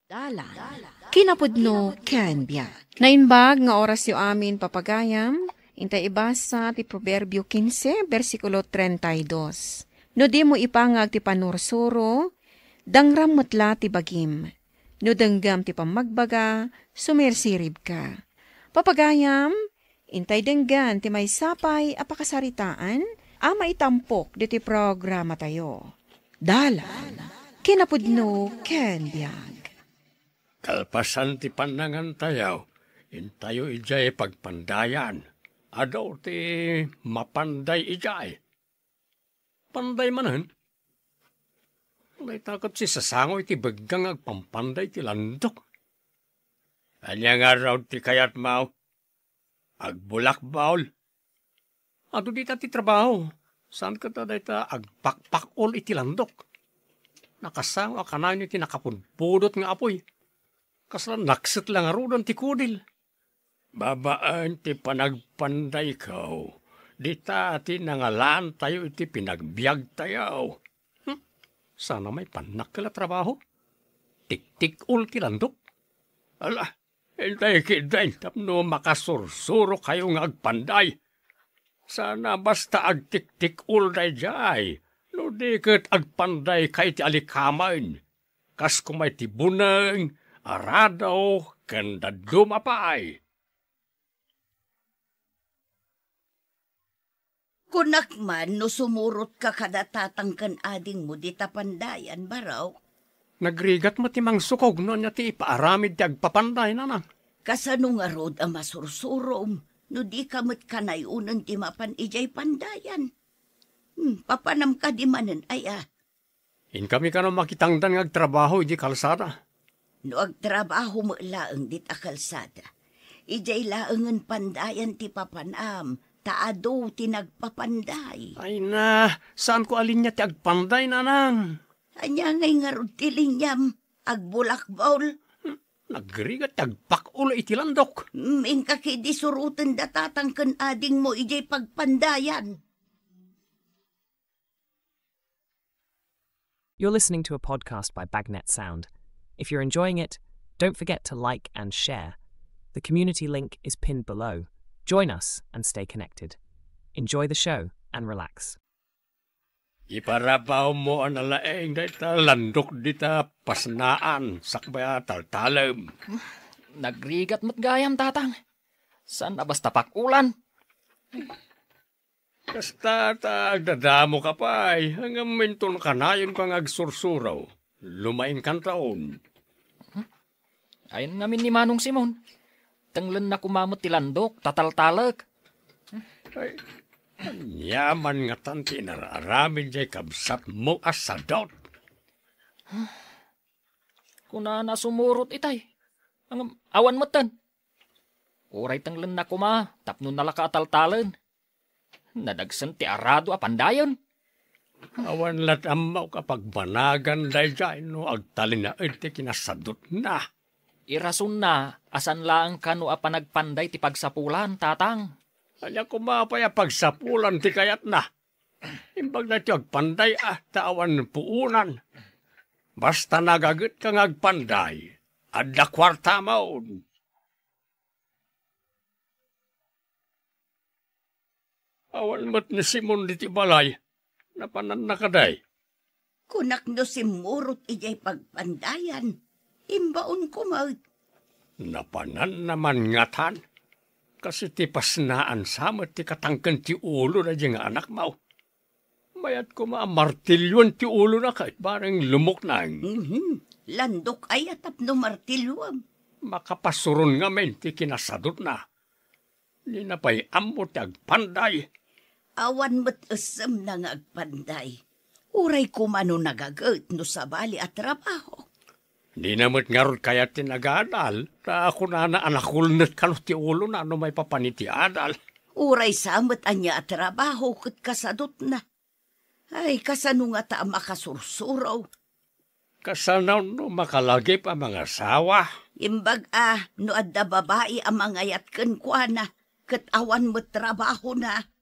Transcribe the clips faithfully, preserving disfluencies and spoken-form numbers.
Dalan, kinapudno ken biag. Naimbag nga orasyo amin, papagayam, intay ibasa ti Proverbio kinse, bersikulo treinta y dos. No dimo ipangag ti panursuro, dangram met la ti bagim. No denggem ti pammagbaga, sumirsiribka. Papagayam, intay denggen ti maysa pay a pakasaritaan a maitampok ditoy programatayo. Dalan, kinapudno ken biag. Kalpasan ti pannangantayo, intayo idiay pagpandayan. Adu ti mapanday idiay. Panday manen? Dayta ket sisasango iti begga nga agpampanday ti landok. Ania ngarud ti kayatmo? Agbulakbol? Adu dita ti trabaho. Saan ket a dayta agpakpakol iti landok. Nakasango a kanayon iti nakapudpudot nga apuy. Kasla nakset la ngaruden ti kudil. Babaen ti panagpandayko, dita ti nangalantayo iti pinagbiagtayo. Hmm? Sana maipannak la trabaho. Tiktik-ol ti landok. Ala, intay ketdin tapno makasursurokayo nga agpanday. Sana basta agtiktik-ol daydiay, no di ket agpandayka iti alikamen. Kas koma iti buneng, arado, ken dadduma pay. Kunak man no sumurotka kada tatang ken adingmo dita pandayan, barok. Nagrigat met ti mangsukog no ania ti ipaaramid ti agpapanday, nanang. Kasano ngarud a masursurom no dika met kanayonen ti mapan idiay pandayan? Hmm, papanam kadi manen aya? Inkami kano makitangdan nga agtrabaho idiay kalsada. No agtrabaho met laeng dita kalsada, idiay laengen pandayan ti papanam, ta adu ti nagpapanday. Ay na, saanko a linia ti agpanday, nanang. Ania ngay ngarud ti liniam? Agbulakbol? Nagrigat ti agpakol iti landok. Mm, inka ketdi suroten da tatang ken adingmo idiay pagpandayan. You're listening to a podcast by Bagnet Sound. If you're enjoying it, don't forget to like and share. The community link is pinned below. Join us and stay connected. Enjoy the show and relax. Iparabawmo a nalaeng dayta landok dita pasnaan sakbay a taltalem. Nagrigat met gayam, tatang. Saan a basta pakulan. Kasta ta agdadamoka pay, ngem inton kanayonka nga agsursuro, lumaingkantaon. Ayan ngamin ni Manong Simon. Tenglenna koma met ti landok, tataltalek. Ay, aniaman ngatan ti inararamid jay kabsatmo a sadot? Kunana sumurot itay. Ngem awan metten. Uray tenglenna koma tapno nalaka a taltalen. Nadagsen ti arado a pandayen. Awan la't ammok a pagbanagan daydiay no agtalinaed ti kinasadutna. Irasonna a saan laeng kano a panagpanday ti pagsapulan, tatang. Ania koma pay a pagsapulan ti kayatna? Imbag daytoy agpanday a ta awan puonan. Basta nagagetka nga agpanday, adda kuartamon. Awan met ni Simon ditoy balay. Napananna kadi? Kunak no simmurot idiay pagpandayan, imbaonko met. Napananna man ngatan. Kas iti pasnaan sa met ti katangken ti ulo daydiay nga anakmo. Mayat koma a martilioen ti ulona ket bareng lumuknang. Mhm. Landok aya tapno martilioem? Makapasuron ngamin ti kinasadutna. Dina pay ammo ti agpanday. Awan met essemna nga agpanday. Uray koma no nagaget no sabali a trabaho. Dina met ngarud kayat ti nagaadal, ta kunana a nakulnet kano ti ulona no maipapan iti adal. Uray sa met ania a trabaho ket kasadutna. Ay, kasano ngata a makasursuro? Kasano no makalagip a mangasawa? Imbag a no adda babai a mangayat kenkuana, ket awan met trabahona.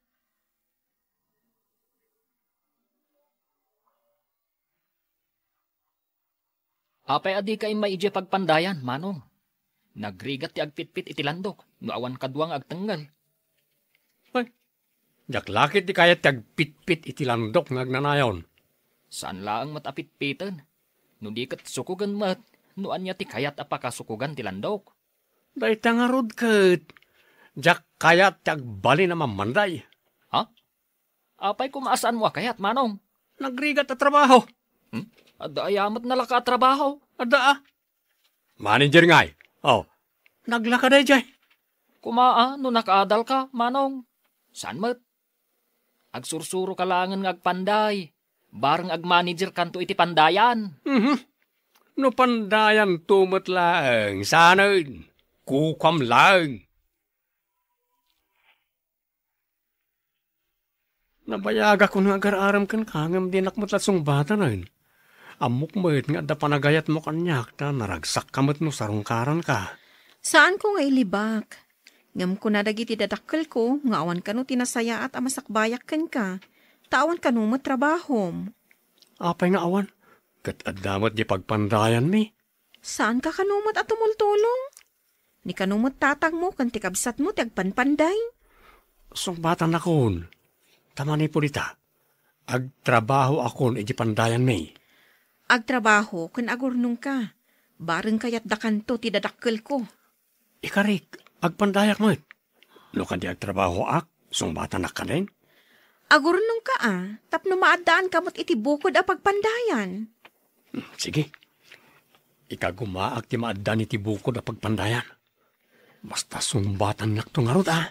Apay a dika immay idiay pagpandayan, Manong? Nagrigat ti agpitpit iti landok no awan kadua nga agtengngel. Ay, diak la ket ti kayat ti agpitpit iti landok nga agnanayon. Saan laeng met a pitpiten. No di ket sukogen met, no ania ti kayat a pakasukogan ti landok? Dayta ngarud ket, diak kayat ti agbalin a mammanday. Ha? Apay koma a saanmo a kayat, Manong? Nagrigat a trabaho. Hmm? Adda aya met nalaka a trabaho? Adda a. Manager ngay. Oh, naglaka dayjay. Koma a, no nakaadalka, Manong. Saan met? Agsursuroka laengen nga agpanday. Bareng agmanagerkanto iti pandayan. Mhm. No pandayanto met laeng, saanen? Kukuam laeng. Nabayagakon nga agar-arem kenka, ngem dinak met la sungbatanen. Ammok met nga adda panagayatmo kaniak, ta naragsakka met no sarungkaranka. Saanko nga ilibak. Ngem kuna dagiti dadakkelko nga awan kano ti nasayaat a masakbayak kenka, ta awan kano met trabahom. Apay nga awan? Ket adda met di pagpandayanmi. Saanka kano met a tumultulong? Ni kano met tatangmo ken ti kabsatmo ti agpanpanday? Sungbatannakon, ta manipud ita, agtrabahoakon iti pandayanmi. Agtrabaho ken agurnongka. Bareng kayatdakanto ti dadakkelko. Ikarik, agpandayak met. No kadi agtrabahoak, sungbatannak kanen? Agurnongka a, tapno maaddaanka met iti bukod a pagpandayan. Hmm, sige. Ikagumaak ti maaddaan iti bukod a pagpandayan. Basta sungbatannakto ngarud, a.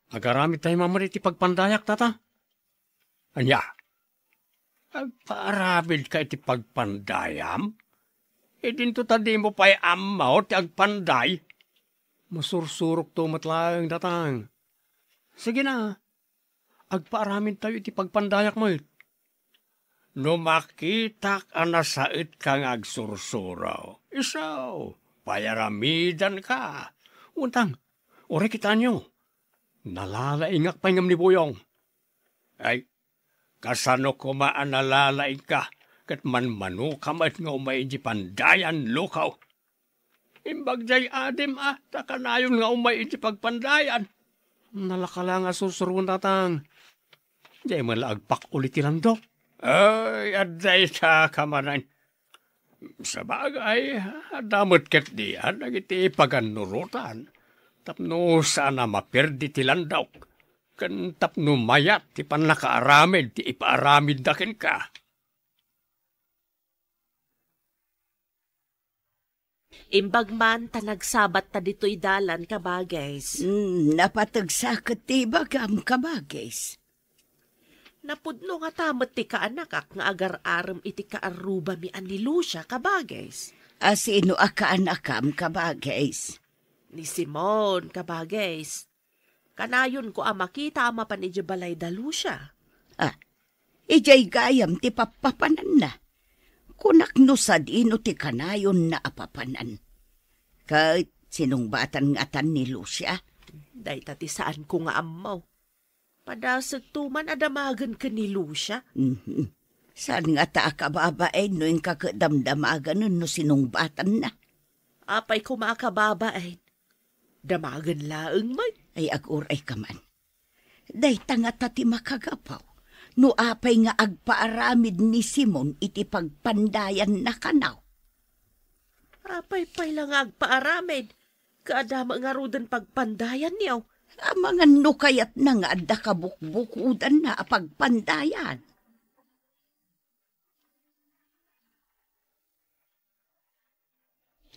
Agaramidtayo man iti pagpandayak, tata. Ania? Agpaaramidka iti pagpandayam? Idinto ta dimo pay ammo ti agpanday? Masursurokto met laeng, tatang. Sige na, agpaaramidtayo iti pagpandayak met. No makitak a nasaetka nga agsursuro, isu, payaramidanka. Untang, uray kitaenyo, nalalaingak pay ngem ni Buyong. Ay, kasano koma a nalalaingka, ket manmanoka met nga umay iti pandayan, lukaw? Imbag jay adim a, ta kanayon nga umay iti pagpandayan. Nalaka la nga sursuroen, tatang. Jay man la agpak-ol iti landok. Ay, adda ita ka manen. Sabagay, adda met ket dian dagiti pagannurotan. Tapno saan a maperdi ti landok. Ken tapno mayat ti pannakaaramid ti ipaaramidda kenka. Imbag man ta nagsabatta ditoy dalan, kabagis. Hmm, napateg sa ket ti ibagam, kabagis. Napudno ngata met ti kaanakak nga agar-arem iti kaarrubami a ni Lucia, kabagis. A sino a kaanakam, kabagis? Ni Simon, kabagis. Kanayonko a makita a mapan idiay balay da Lucia. Ah, idiay gayam ti pappapananna. Kunak no sadino ti kanayonna a papanan. Ket sinungbatan ngatan ni Lucia? Dayta ti saanko nga ammo. Padasek to man a damagen ken ni Lucia. Mhm. Saan ngata a kababain no inka ket damdamaganen no sinungbatanna? Apay koma a kababain? Damagen laeng met. Ay, aguray ka man. Dayta ngata ti makagapu no apay nga agpaaramid ni Simon iti pagpandayanna kano. Apay pay la nga agpaaramid? Kaadda met ngaruden pagpandayanyo. Amangan no kayatna nga adda kabukbukodanna a pagpandayan.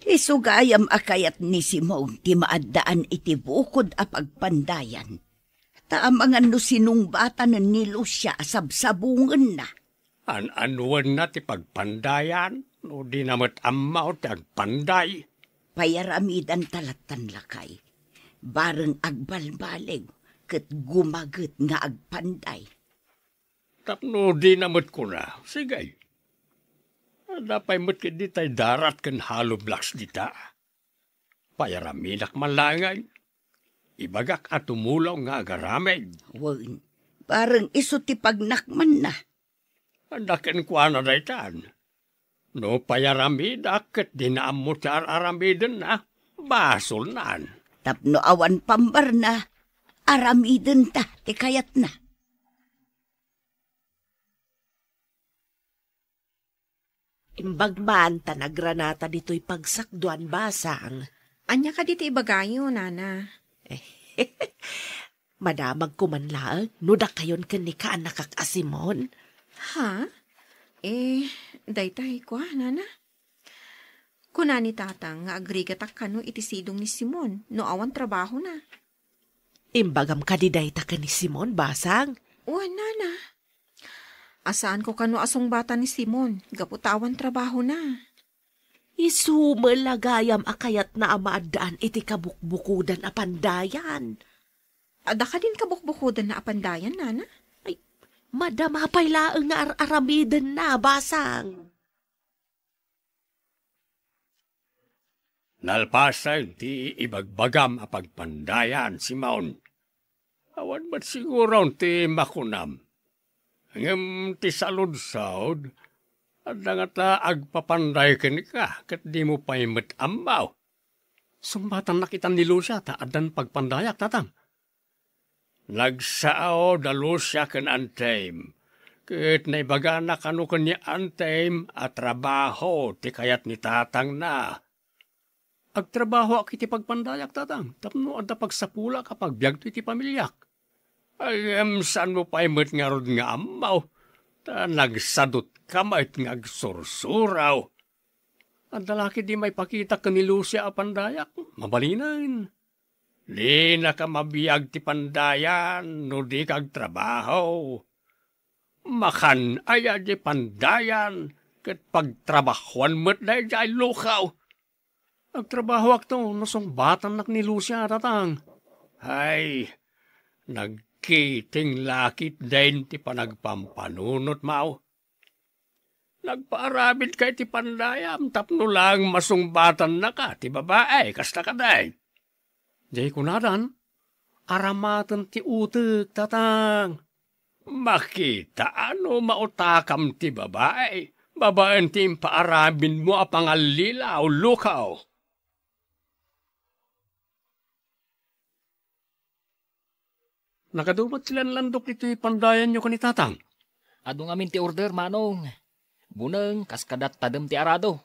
Isu gayam a kayat ni Simon ti maaddaan iti bukod a pagpandayan. Ta amangan no sinungbatanen ni Lucia a sabsabungenna. An-anuenna ti pagpandayan no dina met ammo ti agpanday? Payaramidanta lattan, lakay. Bareng agbalbaliw ket gumaget nga agpanday. Tapno dina met kuna, sige. Adda pay met ketdi tay darat ken hollow blocks dita. Payaramidak man laengen. Ibagak a tumulong nga agaramid. Wen, bareng isu ti pagnakmanna. Adda kenkuana daytan. No payaramidak ket dina ammo ti ar-aramidenna, basolnan. Tapno awan pambarna, aramidenta ti kayatna. Imbag man ta nagranata ditoy pagsakduan, Basang. Ania kadi ti ibagayo, Nana? Madamagko man laeng no dakayon ken ni kaanakak a Simon. Ha? Eh, daytay kua, Nana? Kuna ni Tatang nga agrigatak kano iti sidong ni Simon no awan trabahona. Imbagam kadi dayta ken ni Simon, Basang? Wen, Nana. A saanko kano a sungbatan ni Simon gapu ta awan trabahona. Isu met la gayam a kayatna a maaddaan iti kabukbukodan a pandayan. Adda kadin kabukbukodanna a pandayan, Nana? Ay, madama pay laeng nga ar-aramidenna, Basang. Nalpasen ti ibagbagam a pagpandayan, Simon. Awan met siguron ti makunam. Ngem ti saludsod, adda ngata agpapanday kenka ket dimo pay met ammo. Sungbatannak itan ni Lucia ta addan pagpandayak, Tatang. Nagsao da Lucia ken Antem, ket naibagana kano ken ni Antem a trabaho ti kayat ni tatangna. Agtrabahoak iti pagpandayak, Tatang, tapno adda pagsapulak a pagbiagto iti pamiliak. Ngem saanmo pay met ngarud nga ammo, ta nagsadutka met nga agsursuraw. Adda la ketdi maipakitak ken ni Lucia a pandayak? Mabalinen. Dinaka mabiag ti pandayan no dika agtrabaho. Makan aya di pandayan ket pagtrabahoan met daydiay lukaw. Agtrabahoakto no sungbatannak ni Lucia, Tatang. Ay, nagkiting la ketdin ti panagpampanunotmo. Nagpaaramidka iti pandayam tapno laeng masungbatannaka ti babai, kasta kadi? Diay kunadan, aramaten ti utek, Tatang. Makita a no mautakam ti babai, babaen ti impaaramidmo a pangallilaw, lukaw. Nakaduma ti lanlandok ditoy pandayanyo ken ni Tatang? Adu ngamin ti order, Manong. Buneng, kas kadat tadem ti arado.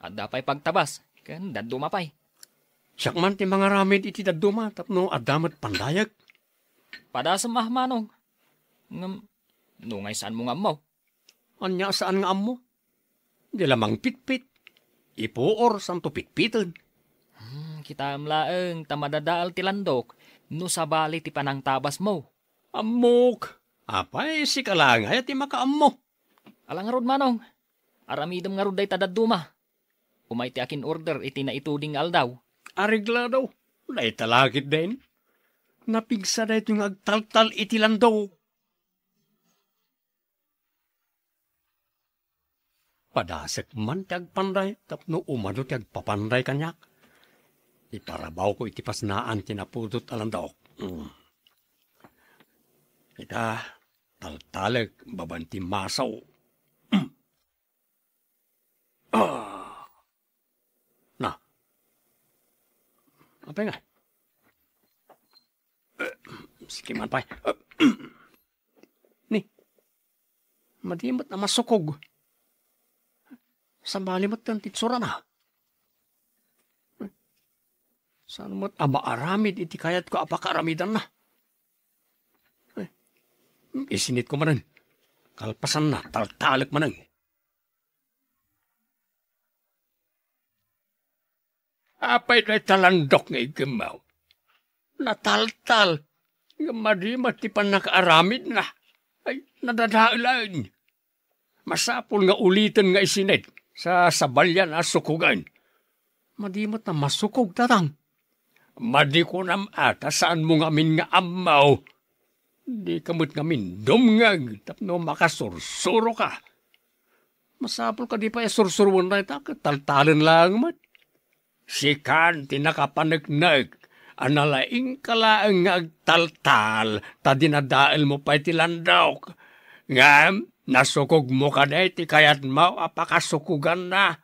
Adda pay pagtabas, ken dadduma pay. Siak man ti mangaramid iti dadduma tapno adda met pandayek. Padasem a, Manong. Ngem, nungay saanmo nga ammo? Ania a saan nga ammo? Di la mangpitpit. Ipuor, santo pitpiten. Hmm, kitaem laeng ta madadael ti landok no sabali ti panangtabasmo. Ammok. Apay, sika laeng aya ti makaammo? Ala ngarud, Manong. Aramidem ngarud dayta dadduma. Umay ti akin-order iti naituding nga aldaw. Areglado. Dayta la ketdin. Napigsa daytoy nga agtaltal iti landok. Padasek man ti agpanday tapno umado ti agpapanday kaniak. Iparabawko iti pasnaan ti napudot a landok. Mm. Ita, taltalek babaen ti maso. Ah. Na. Apay nga? Eh, sige man pay. Ni, madi met a masukog. Sabali met ti itsurana. Saan met a maaramid iti kayatko a pakaaramidanna. Eh, isinitko manen. Kalpasanna, taltalek manen. Apay dayta landok nga iggimmaw? Nataltal. Ngem madi met ti pannakaaramidna. Ay, nadadaelan. Masapul nga uliten nga isinit sa sabalian a sukogen. Madi met a masukog, Tatang. Madi kunam a ta saanmo ngamin nga ammo. Dika met ngamin dumngeg tapno makasursuroka. Masapul kadi pay a sursuroen dayta ket taltalen laeng met. Sikan ti nakapaneknek a nalaingka laeng nga agtaltal ta dinadaelmo pay ti landok. Ngem Nasukogmo kadi ti kayatmo a pakasukoganna?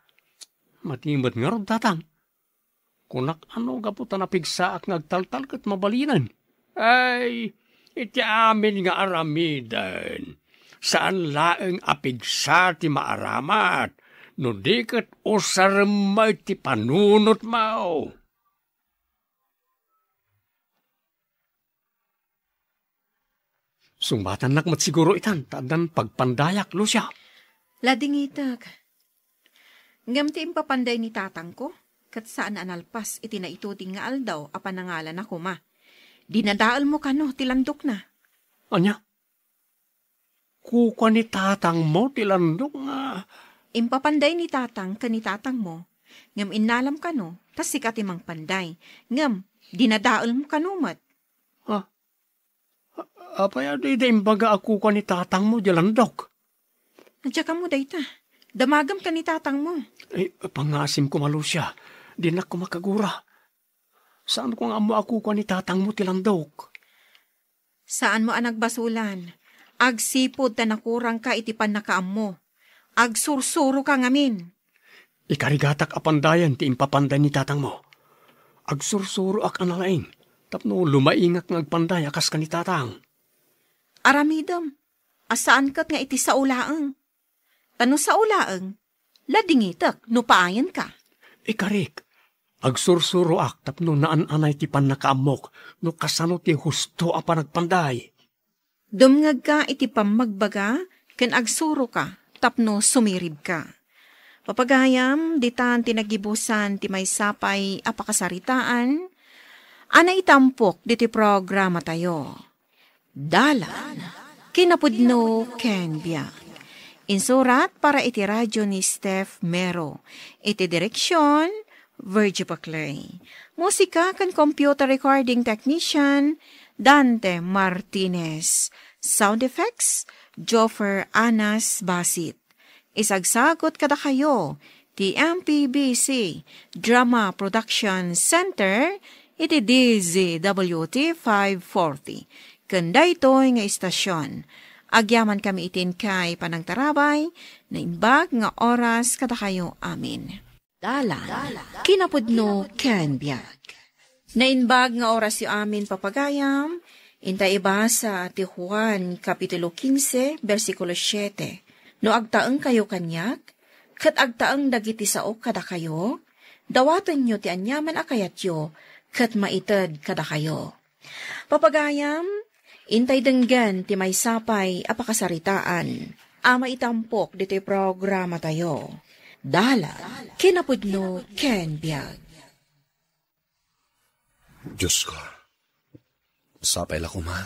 Mati met ngarud, Tatang. Kunak, ano gapu ta napigsaak nga agtaltal ket mabalinen? Ay, iti amin nga aramiden, saan laeng a pigsa ti maaramat, no di ket usarem met ti panunotmo. Sungbatannak met siguro itan, ta addan pagpandayak, Lucia. Ladingitek. Ngem ti impapanday ni tatangko, ket saan a nalpas iti naituding nga aldaw a panangalana koma. Dinadaelmo kano ti landokna. Ania? Kukua ni tatangmo ti landok nga Impapanday ni tatang ken ni tatangmo, ngem innalam kano, ta sika ti mangpanday, ngem dinadaelmo kano met. Ha? A-, apay a dida imbaga a kukua ni tatangmo di landok? Adda kamo dayta. Damagem ken ni tatangmo. Ay, pangasim koma, Lucia. Dinak koma kagura. Saan ko nga ammo a kukua ni tatangmo ti landok? Saanmo a nagbasolan. Agsipud ta nakurangka iti pannakaammo. Agsursuroka ngamin. Ikarigatak a pandayen ti impapanday ni tatangmo. Agsursuroak a nalaing tapno lumaingak nga agpanday a kas ken ni tatang. Aramidem a saan ket nga iti sao laeng. Ta no sao laeng, ladingitek no paayenka. Ikarik, agsursuroak tapno naan-anay ti pannakaammok no kasano ti husto a panagpanday. Dumngegka iti pammagbaga ken agsuroka tapno sumiribka. Papagayam, ditan ti nagibusan ti maysa pay a pakasaritaan a naitampok ditoy programatayo. Dalan, kinapudno ken biag. Insurat para iti radyo ni Steph Mero. Iti direksyon, Virgie Paclay. Musika ken computer recording technician, Dante Martinez. Sound effects, Joffer Anas Basit. Isagsagut kadakayo ti M P B C Drama Production Center iti D Z W T five forty. Ken daytoy nga istasyon, agyamankami iti inkay panangtarabay, naimbag nga oras kadakayo amin. Dalan, kinapudno ken biag. Naimbag nga orasyo amin, papagayam, inta ibasa ti Juan, Kapitulo quince, bersikulo siete. No agtaengkayo kaniak, ket agtaeng dagiti sao kadakayo, dawatenyo ti aniaman a kayatyo, ket maited kadakayo. Papagayam, intay denggen ti maysa pay a pakasaritaan a maitampok ditoy programatayo. Dalan, kinapudno ken biag. Diosko, sapay la koma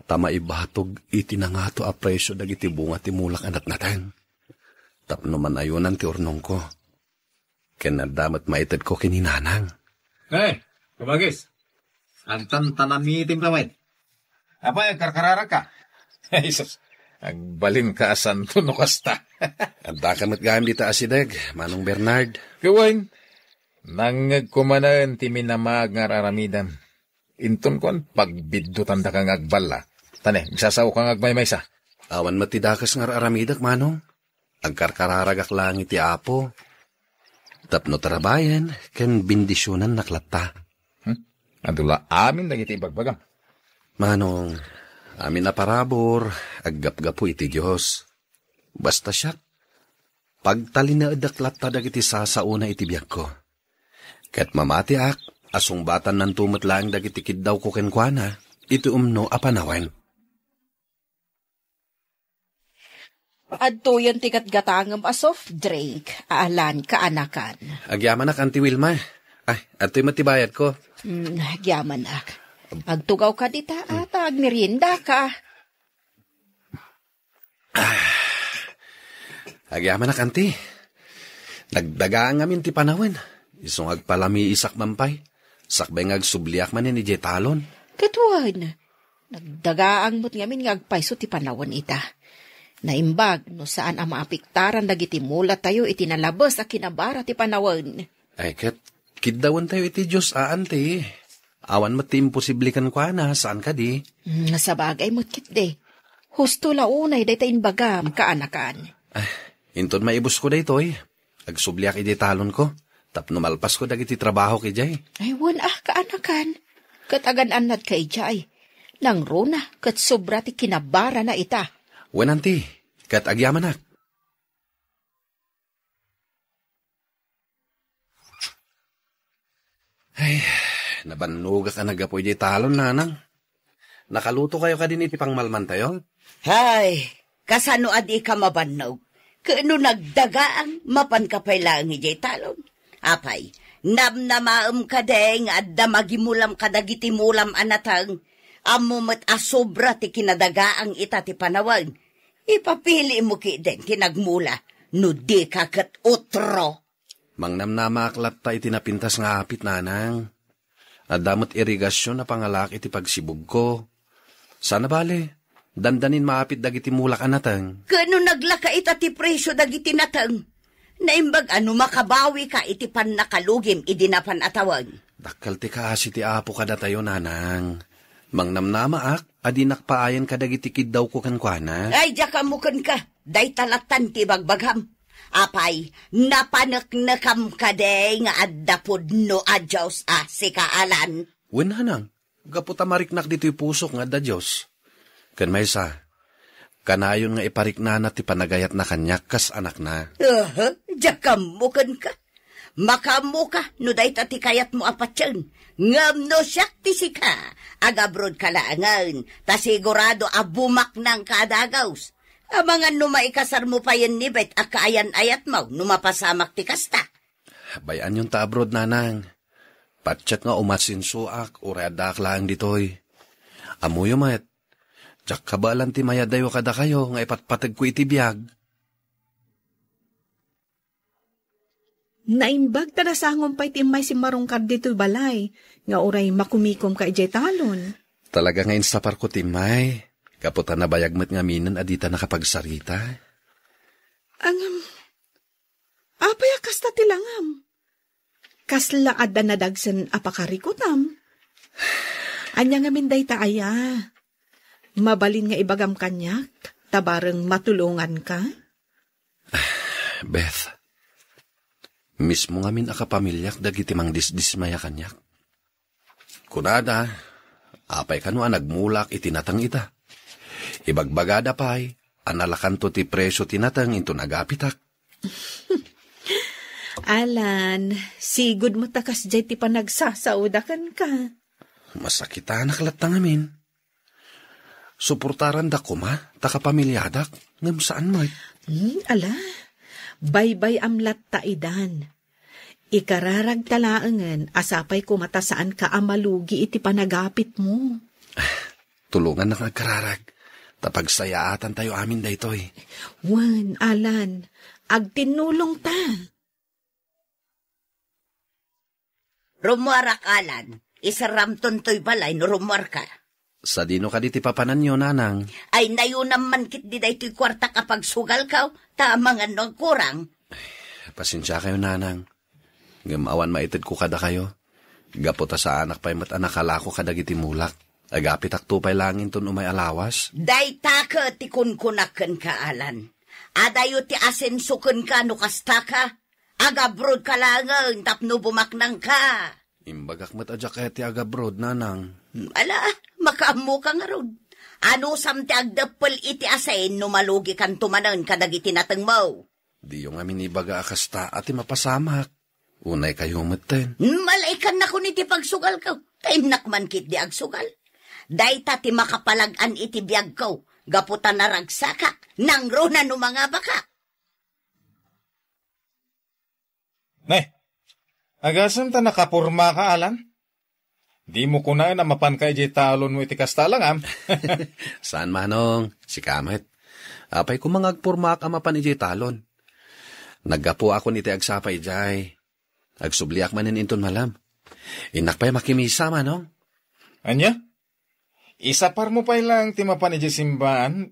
ta maibatog iti nangato a presio dagiti bunga ti mulak a natnateng, tapno manayonan ti urnongko, ken adda met maitedko ken ni Nanang. Hey, kabagis! Agtantanamitim ka met. Apay, agkarkararagka? Jesus, agbalinka a santo no kasta. Addaka met gayam dita asideg, Manong Bernard. Ket wen, nangngegko manen ti minamaag nga ar-aramidem. Inton kuan, pagbiddutandaka nga agballa. Ta ne, agsasaoka nga agmaymaysa. Awan met ti dakes nga ar-aramidek, Manong. Agkarkararagak laeng iti Apo, tapno tarabayen ken bendisionannak latta. Hmm? Adu la amin dagiti ibagbagam. Manong, amin a parabur, aggapgapu iti Dios. Basta siak, pagtalinaedek latta dagiti sasaona iti biagko. Ket mamatiak a sungbatannanto met laeng dagiti kiddawko kenkuana iti umno a panawen. Adtoyen ti gatgatangem a soft drink a alan kaanakan. Agyamanak, Auntie Wilma. Ay, adtoy met ti bayadko. Mm, agyamanak. Agtugawka dita, ata agmeriendaka. Agyamanak, Auntie. Nagdagaang ngamin ti panawen. Isu nga agpalamiisak man pay. Sakbay nga agsubliak manen idiay talon. Ket wen, nagdagaang met ngamin nga agpayso ti panawen ita. Naimbag no saan a maapektaran dagiti mulatayo iti nalabes a kinabara ti panawen. Ay, ket kiddawentayo iti Dios a, Auntie. Awan met ti imposible kenkuana, saan kadi? Mm, sabagay met ketdi. Husto la unay dayta imbagam, kaanakan. Ah, inton maibusko daytoy, agsubliak idiay talonko, tapno malpasko dagiti trabahok idiay. Ay, wen a, kaanakan. Ket agan-annadka idiay. Nangruna, ket sobra ti kinabarana ita. Wen, anti, ket agyamanak. Ay, nabannogak a naggapu idiay talon, nanang. Nakalutokayo kadin iti pangmalmantayo? Hay, kasano a dika mabannog? Ket no nagdagaang, mapanka pay laeng idiay talon. Apay, namnamaem kadi nga adda magimulam kadagiti mulam a nateng? Ammo met a sobra ti kinadagaang ita ti panawen. Ipapilimo ketdin ti nagmula, no dika ket utro. Mangnamnamaak latta iti napintas nga apit, nanang. Adda met irigasion a pangalaak iti pagsibugko. Saan a bale, dandanin maapit dagiti mulak a nateng. Ket no naglaka ita ti presio dagiti nateng, naimbag a no makabawika iti pannakalugim idi napan a tawen. Dakkel ti kaasi ti Apo kadatayo, nanang. Mangnamnamaak a dinak paayen kadagiti kiddawko kenkuana. Ay, diak ammo kenka. Dayta lattan ti ibagbagam. Apay, napaneknekam kadi nga adda pudno a Dios a sika, Alan? Wen, nanang, gapu ta mariknak ditoy pusok nga adda Dios. Ken maysa, kanayon nga ipariknana ti panagayatna kaniak kas anakna. Aha, diak ammo kenka. Makaammoka no dayta ti kayatmo a patien. Ngem no siak ti sika, agabrodka laengen, ta sigurado a bumaknangka a dagus. Amangan no maikasarmo payen ni Bet a kaayan-ayatmo no mapasamak ti kasta. Bay-anyon ta abroad, nanang. Patiek nga umasensoak, uray addaak laeng ditoy. Ammoyo met, diak kabaelan ti mayadayo kadakayo nga ipatpategko iti biag. Naimbag ta nasangom pay ti immay simmarungkar ditoy balay, nga uray makumikomka idiay talon. Talaga nga insaparko ti immay, gapu ta nabayag met ngaminen a dita nakapagsarita. Ngem, apay a kasta ti langam? Kasla adda nadagsen a pakarikutam? Ania ngamin dayta aya? Mabalin nga ibagam kaniak, ta bareng matulonganka? Beth, mismo ngamin a kapamiliak dagiti mangdisdismaya kaniak. Kunada, apay kano a nagmulak iti nateng ita? Ibagbagada pay a nalakanto ti presio ti nateng inton agapitak. Alan, sigud met ta kasdiay ti panagsasaoda kenka. Masakitanak latta ngamin. Suportaranda koma ta kapamiliadak, ngem saan met. Hmm, ala, baybay-am latta idan. Ikararagta laengen a sapay koma ta saanka a malugi iti panagapitmo. Tulongannak nga agkararag, ta pagsayaatantayo amin daytoy. Wen, Alan, agtinnulongta. Rummuarak, Alan. Iserramton toy balay no rummuarka. Sadino kadi ti papananyo, nanang? Ay, nayunam man ketdi daytoy kuartak a pagsugalko, ta amangan no agkurang. Pasensiakayo, nanang. Ngem awan maitedko kadakayo. Gapu ta saanak pay met a nakalako kadagiti mulak. Agapitakto pay laeng inton umay a lawas. Dayta ket ti kunkunak kenka, Alan. Adayo ti asenso kenka no kastaka. Agabrodka laengen tapno bumaknangka. Imbagak met a diak kayat ti agabroad, nanang. Ala, makaammoka ngarud. Anusam ti agdeppel iti asin no malugikanto manen kadagiti natengmo? Diyo ngamin ibaga a kasta a ti mapasamak. Unay kayo metten. Malaikannakon iti pagsugalko. Ta innak man ketdi agsugal. Dayta ti makapalag-an iti biagko. Gapu ta naragsakak, nangruna no mangabaka. Ne, agasem ta nakapormaka, Alan? Dimo kunaen a mapanka idiay talonmo iti kasta a langam? Saan, Manong. Sika met. Apay koma nga agpormaak a mapan idiay talon? Naggapuakon iti agsapa idiay. Agsubliak manen inton malam. Innak pay makimisa, Manong. Ania? Isaparmo pay laeng ti mapan idiay simbaan,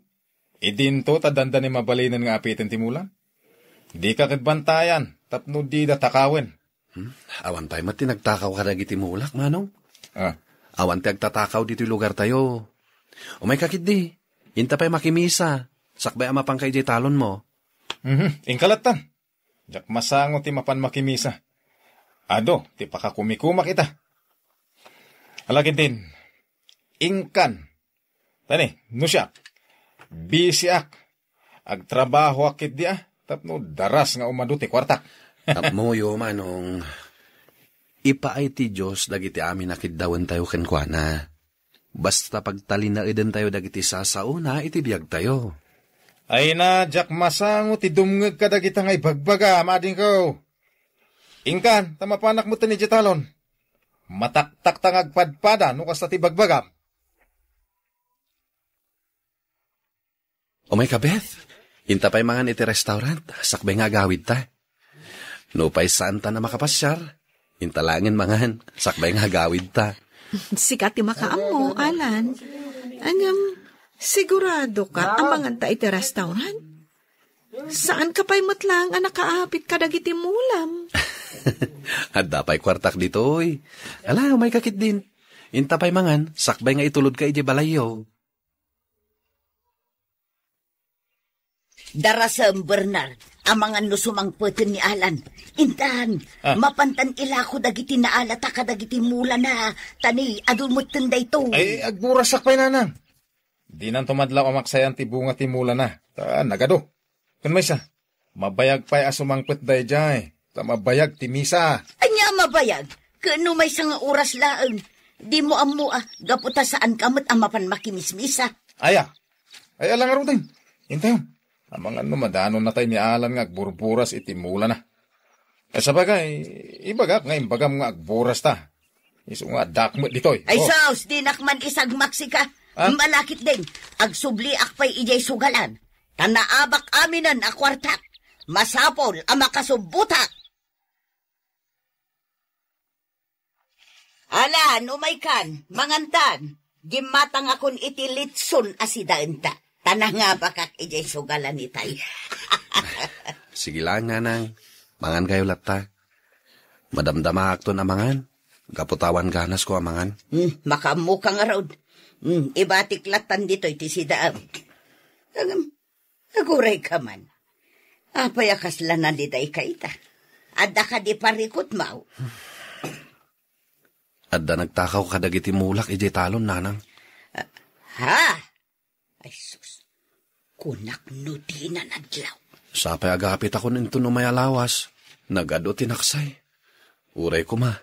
idinto ta dandani mabalinen nga apiten ti mulam. Dika ket bantayan tapno dida takawen. Hmm? Awan pay met ti nagtakaw kadagiti mulak, Manong. Ah. Awan ti agtatakaw ditoy lugartayo. Umayka ketdi. Inta pay makimisa, sakbay a mapanka idiay talonmo. Mhm, inka lattan. Diak masango ti mapan makimisa. Adu ti pakakumikumak ita. Ala ketdin, inkan. Tani, no siak, bisiak. Agtrabahoak ketdi a, tapno daras nga umadu ti kuartak. Tapnoyo, Manong, ipaay ti Dios dagiti amin a kiddawentayo kenkuana. Basta pagtalinaedentayo dagiti sasaona iti biagtayo. Ay na, diak masango ti dumngeg kadagita nga ibagbaga, madingko. Inkan, ta mapanak metten idiay talon. Mataktakta nga agpadpada no kasta ti bagbagam. Umayka, Beth. Inta pay mangan iti restaurant, sakbay nga agawidta. Nupay saanta a makapasiar, inta laengen mangan, sakbay nga agawidta. Sika ti makaammo, Alan. Ngem, sigurado ka a manganta iti restaurant? Saan ka pay met laeng a nakaapit kadagiti mulam? Adda pay kuartak ditoy. Ala, umayka ketdin. Inta pay mangan, sakbay nga itulodka idiay balayyo. Darasem, Bernard, amangan no sumangpeten ni Alan. Intan, Ah. mapantan ilako dagiti naalata kadagiti mulana, tani adu metten daytoy. Ay, agburassak pay, Nanang. Dinanto madlaw a maksayan ti bunga ti mulana, ta nagadu. Ken maysa, mabayag pay a sumangpet daydiay, ta mabayag ti misa. Ania a mabayag? Ken no maysa nga oras laeng, dimo ammo a, gapu ta saanka met a mapan makimismisa. Aya, ay, ala ngaruden. Intayon. Amangan no madanonnatay ni Alan nga agburburas iti mulana. Ay, sabagay, ibagak nga imbagam nga agburasta. Isu nga addak met ditoy. Ay, Oh. sus, dinak man isagmak sika. Ah? Malakit din. Agsubliak pay idiay sugalan. Ta naabak aminen a kuartak. Masapul a makasubbutak. Alan, umaykan, mangantan. Gimmatangakon iti litson a sidaenta. Ta nangabakak idiay sugalan itay. Sige lang, Nanang. Mangan kayo latta. Madamdamaakton a mangan. Gapu ta awan ganasko a mangan. Hmm, makaammo ka ngarud. Hmm, ibatik lattan ditoy ti sidaem. Ngem, aguray ka man. Apay a kasla naliday ka ita? Adda kadi parikutmaw? Adda nagtakaw kadagiti mulak idiay talon, Nanang. Ah, ha? Ay sus, kunak no dinan adlaw. Sapay agapitakon inton umay a lawas, nagadu ti naksay. Uray koma,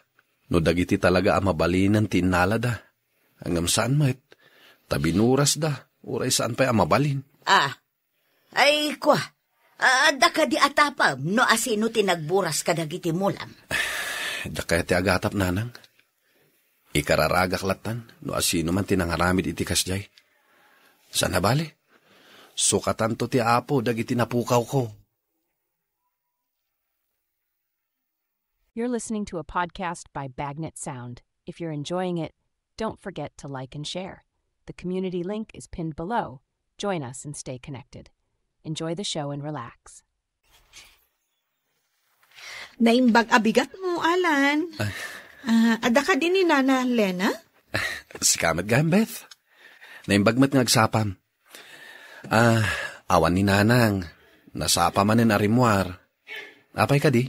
no dagiti talaga a mabalinen ti innalada. Ngem saan met, ta binurasda, uray saan pay a mabalin. Ah, ay kwa, adda kadi atapem no asino ti nagburas kadagiti mulam? Diak kayat ti agatap, Nanang. Ikararagak lattan no asino man ti nangaramid iti kasdiay. Saan a bale, sukatanto ti Apo dagiti napukawko. You're listening to a podcast by Bagnet Sound. If you're enjoying it, don't forget to like and share. The community link is pinned below. Join us and stay connected. Enjoy the show and relax. Naimbag a bigat mo, Alan. Ah. Ah, adda kadi ni Nana Lena? Sika met gayam, Beth. Naimbag met nga agsapam. Ah, awan ni Nanang. Nasapa manen a rimmuar. Apay kadi?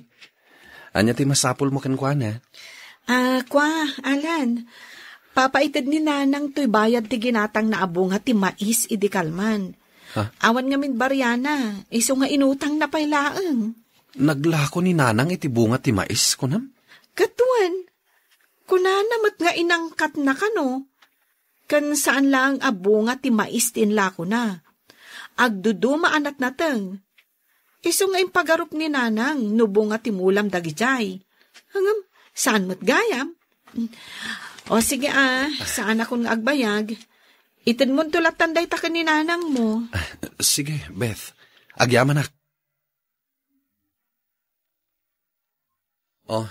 Ania ti masapulmo kenkuana? Ah, kwa, Alan. Papaited ni Nanang toy bayad ti ginatangna a bunga ti mais idi kalman. Ha? Awan ngamin bariana, isu nga inutangna pay laeng. Naglako ni Nanang iti bunga ti mais, kunam? Ket wen, kunana met nga inangkatna kano, ken saan laeng a bunga ti mais ti inlakona. Agduduma a natnateng. Isu nga impagarup ni Nanang no bunga ti mulam dagidiay. Ngem, saan met gayam? O sige a, saanakon nga agbayag. Itedmonto lattan dayta ken ni Nanang mo. Ah, sige, Beth. Agyamanak. Oh,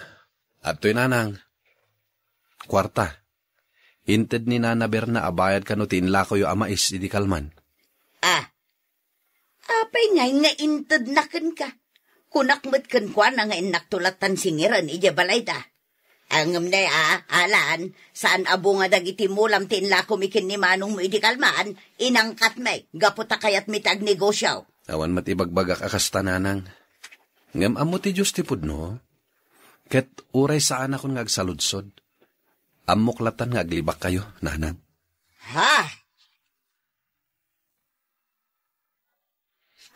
adtoy Nanang. Kuarta. Inted ni Nana Berna a bayad kano ti inlakoyo a mais idi kalman. Ah, apay ngay nga intedna kenka? Kunak met kenkuana nga innakto lattan singiren idiay balayda. Ngem ne, a, Alan, saan a bunga dagiti mulam ti inlakom ken ni manongmo idi kalman, inangkatmi, gapu ta kayatmi ti agnegosio. Awan met ibagbagak a kasta, nanang. Ngem ammo ti Dios ti pudno, ket uray saanakon nga agsaludsod, ammok latan nga aglibakkayo, nanang. Ha?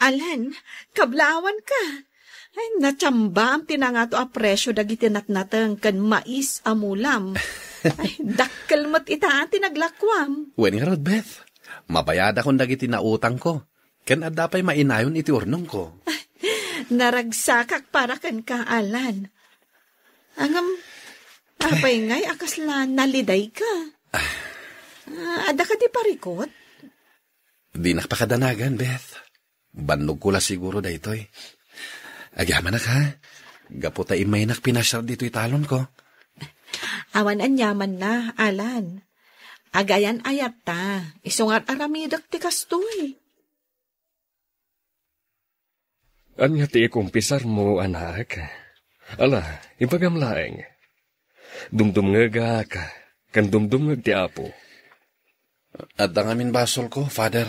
Alan, kablaawanka. Ay, natsambaam ti nangato a presio dagiti natnateng ken mais a mulam. Ay, dakkel met ita ti naglakuam. Wen ngarud, Beth, mabayadakon dagiti nautangko, ken adda pay mainayon iti urnongko. Naragsakak para kenka, Alan. Ngem, apay ngay a kasla nalidayka? Ah, adda kadi parikut? Dinak pakadanagan, Beth. Bannogko la siguro daytoy. Agyamanak, ha? Gapu ta immaynak pinasiar ditoy talonko. Awan aniamanna, Alan. Agayan-ayatta, isu nga ar-aramidek ti kastoy. Ania ti ikumpisarmo, anak? Ala, ibagam laeng. Dumdumngegak, ken dumdumngeg ti Apo. Adda ngamin basolko, Father.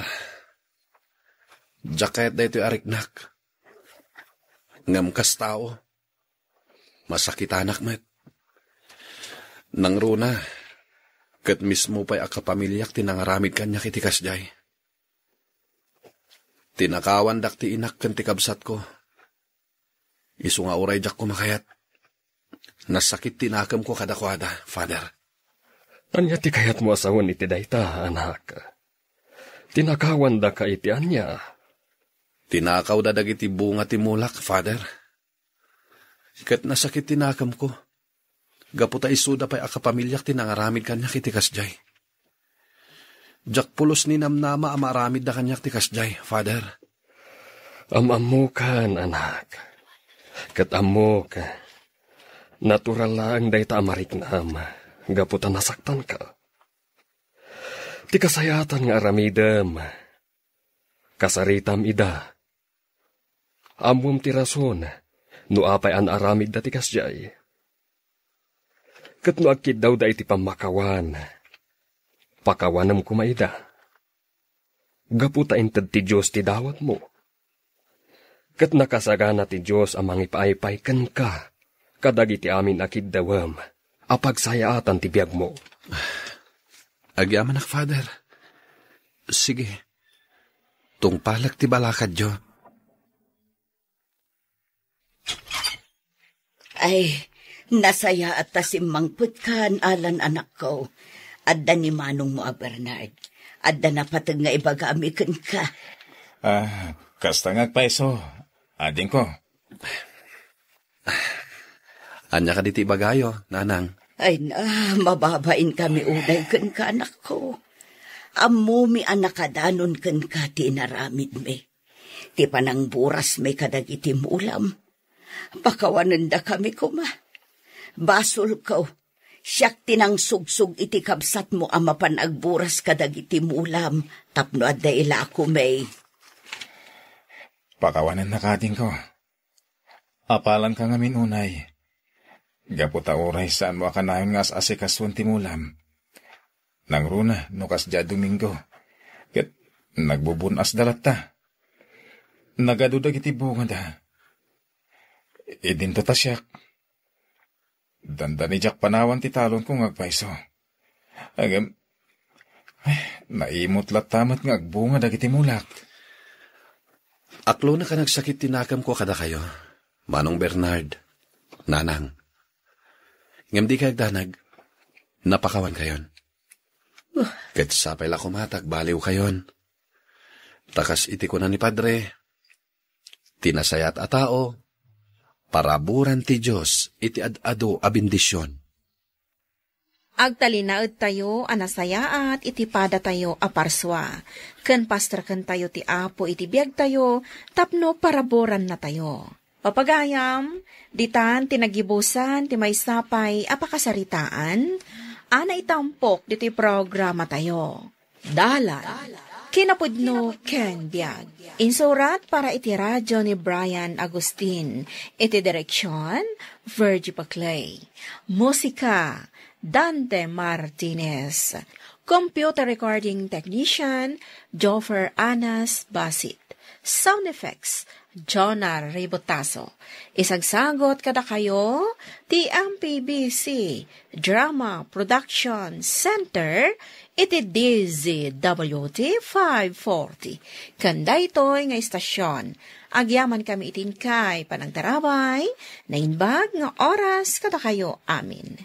Diak kayat daytoy a riknak. Ngem kas tao, masakitanak met. Nangruna, ket mismo pay a kapamiliak ti nangaramid kaniak iti kasdiay. Tinakawandak ti inak ken ti kabsatko. Isu nga uray diak kumakayat, nasakit ti nakemko kadakuada, Father. Ania ti kayatmo a sawen iti dayta, anak? Tinakawandaka iti ania? Tinakawda dagiti bunga ti mulak, Father. Ket nasakit ti nakemko, gapu ta isuda pay a kapamiliak ti nangaramid kaniak iti kasdiay. Diak pulos ninamnama a maaramidda kaniak ti kasdiay, Father. Am-ammokan, anak. Ket ammok, natural laeng dayta a mariknam, gapu ta nasaktanka. Ti kasayaatan nga aramidem, kasaritam ida. Ammom ti rason no apay a naaramidda ti kasdiay. Ket no agkiddawda iti pammakawan, pakawanem koma ida. Gapu ta inted ti Dios ti dawatmo. Ket nakasagana ti Dios a mangipaaypay kenka kadagiti amin a kiddawem a pagsayaatan ti biagmo. Agyamanak, Father. Sige. Tungpalek ti balakadyo. Ay, nasayaat ta simmangpetkan, Alan, anakko. Adda ni manongmo a Bernard. Adda napateg nga ibagami kenka. Ah, kasta nga agpayso. Adingko. Ania kadi ti ibagayo, nanang? Ay na, mababainkami unay kenka, anakko. Ammomi a nakadanon kenka ti inaramidmi. Ti panangburasmi kadagiti mulam. Pakawanendakami koma. Basolko, siak ti nangsugsog iti kabsatmo a mapan agburas kadagiti mulam tapno adda ilakomi. Pakawanennak, adingko. Apalanka ngamin unay. Gapu ta uray saanmo a kanayon nga as-asikasuen ti mulam. Nangruna no kasdiay a Domingo, ket nagbubun-asda latta. Nagadu dagiti bungada. Idinto ta siak. Dandani diak panawan ti talonko nga agpayso. Ngem, ay, naimut latta met nga agbunga dagiti mulak. Aklonek a nagsakit ti nakemko kadakayo, Manong Bernard, Nanang. Ngem dikay agdanag, napakawankayon. Ket sapay la koma ta agbaliwkayon. Ta kas iti kuna ni Padre, ti nasayaat a tao, paraburan ti Dios iti ad-adu a bendision. Agtalinaedtayo a nasayaat iti padatayo a parsua, ken pastrekentayo ti Apo iti biagtayo tapno paraburannatayo. Papagayam, ditan ti nagibusan ti maysa pay a pakasaritaan a naitampok ditoy programatayo. Dalan. Kinapudno ken biag. Insurat para iti radyo ni Brian Agustin. Iti direksyon, Virgie Paclay. Musika, Dante Martinez. Computer recording technician, Joffer Anas Basit. Sound effects, Jonah Ribotazo. Isagsagot kadakayo ti M P B C Drama Production Center iti D Z W T five forty. Ken daytoy nga istasyon, agyaman kami iti inkay panagtarabay, naimbag nga oras kadakayo amin.